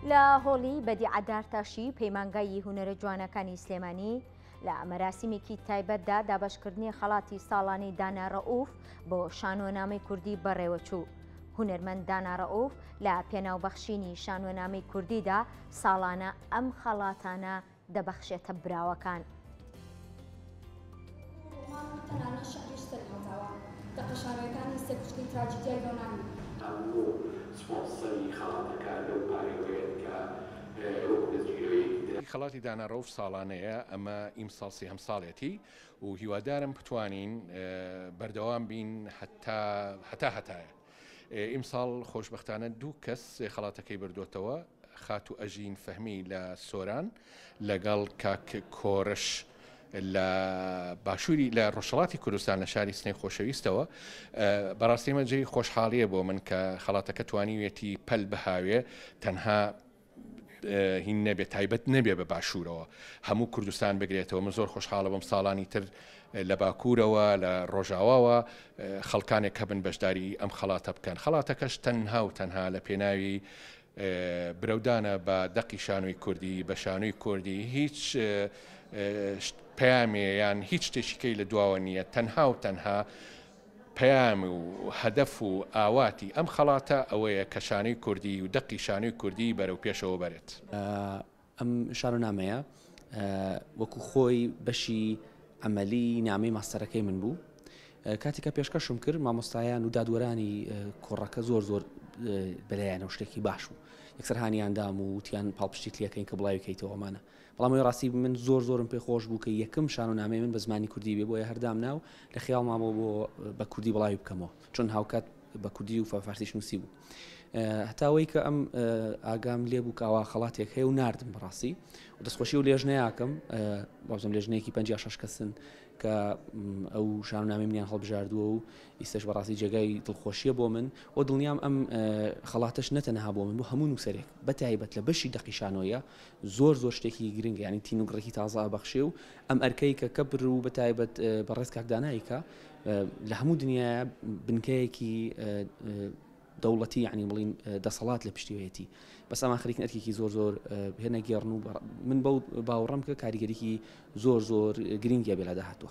لە هۆڵی بەدیعە دارتاشی پەیمانگای هونەرە جوانەکانی سلێمانی لە مەراسیمێکی تایبەتدا دابەشکردنی خەڵاتی ساڵانەی دانا ڕەئوف بۆ شانۆنامەی کوردی بەڕێوەچوو. هونەرمەند دانا ڕەئوف لە پێناو بەخشینی شانۆنامەی کوردیدا ساڵانە ئەم خەڵاتانە دەبەخشێتە براوەکان. ڕۆمان و تەنانەت شیعریش سەرهەڵداوە. دەقە شانۆیەکانی سێکوچکەی تراجیدیای یۆنانی. هەموو سپۆنسەری خەڵاتەکە لەو پارەیەوەیەت کە وەکو دەستگیرەوەیەکی درا. خەڵاتی دانا ڕەوف ساڵانەیە، ئەمە ئیمساڵ سێهەم ساڵێتی و هیوادارم بتوانین بەردەوام بین هەتا هەتا هەتایە. ئیمساڵ خۆشبەختانە دوو کەس خەڵاتەکەی بردۆتەوە، خاتوو ئەژین فەهمی لە سۆران لەگەڵ کاک کۆرش لە باشووری لە ڕۆژهەڵاتی کوردستان لە شاری سنەی خۆشەویستەوە. بەڕاستی ئەمە جێی خۆشحاڵییە بۆ من کە خەڵاتەکە توانیویەتی پەل بهاوێ تەنها هین نەبێ تایبەت نەبێ بە باشوورەوە هەموو کوردستان بگرێتەوە. من زۆر خۆشحاڵە بم ساڵانی تر لە باکوورەوە لە ڕۆژاواوە خەڵکانێک هەبن بەشداری ئەم خەڵاتە بکەن. خەڵاتەکەش تەنها و تەنها لە پێناوی برەودانە بە دەقی شانۆی کوردی، بە شانۆی کوردی هیچ پەیامێ یان هیچ شتێکی کەی لە دواوە نییە، تەنها و تەنها پەیام و هەدەف و ئاواتی ئەم خەڵاتە ئەوەیە کە شانۆی کوردی و دەقی شانۆی کوردی بەرەو پێشەوە بەرێت. ئەم شانۆنامەیە وەکو خۆی بەشی عەمەلی نامەی ماستەرەکەی من بوو. کاتێک کە پێشکەشم کرد مامۆستایان و دادوەرانی کۆڕەکە زۆر زۆر بەلایانەوە شتێکی باش بوو. یەکسەر هانیان دام و وتیان پاڵپشتیت لێکەین کە بڵاوی کەیتەوە ئەمانە. بەڵام ئەوەی ڕاستی من زۆر زۆرم پێ خۆش بوو کە یەکەم شانۆنامەی من بە زمانی کوردی بێ، بۆیە هەر دامنا و لە خەیاڵما بوو بۆ بە کوردی بڵاوی بکەمەوە، چون هاوکات بە کوردی و فارسیش نووسی بوو. هەتا ئەوەی کە ئەم ئاگام لێ بوو کە ئاوا خەڵاتێک هەیە و ناردم بەڕاستی و دەستخۆشی و لێژنەیەکەم وابزانم لێژنەیەکی 56 کەسن کە ئەو شانۆنامەی منیان هەڵبژاردووە و ئیستەش بەڕاستی جێگای دڵخۆشیە بۆ من و دڵنیام ئەم خەڵاتەش نەتەنها بۆ من بۆ هەموو نووسەرێک بەتایبەت لە بەشی دەقی شانۆیە زۆر زۆر شتێکی گرنگە یانی تین و گڕێکی تازە ئەبەخشێ و ئەم ئەرکەی کە کەبر و بەتایبەت بەڕێز کاک دانایی کە لە هەموو دنیاە بنکەیەکی دەوڵەتی یعنی بڵین دەسەڵات لە پشتیوەیەتی بەس ئەمان خەریکن ئەرکێکی زۆر زۆر هێنە گێڕن و من بەو باوەڕم کە کاریگەریکی زۆر زۆر گرنگیە بێ لە داهاتوە.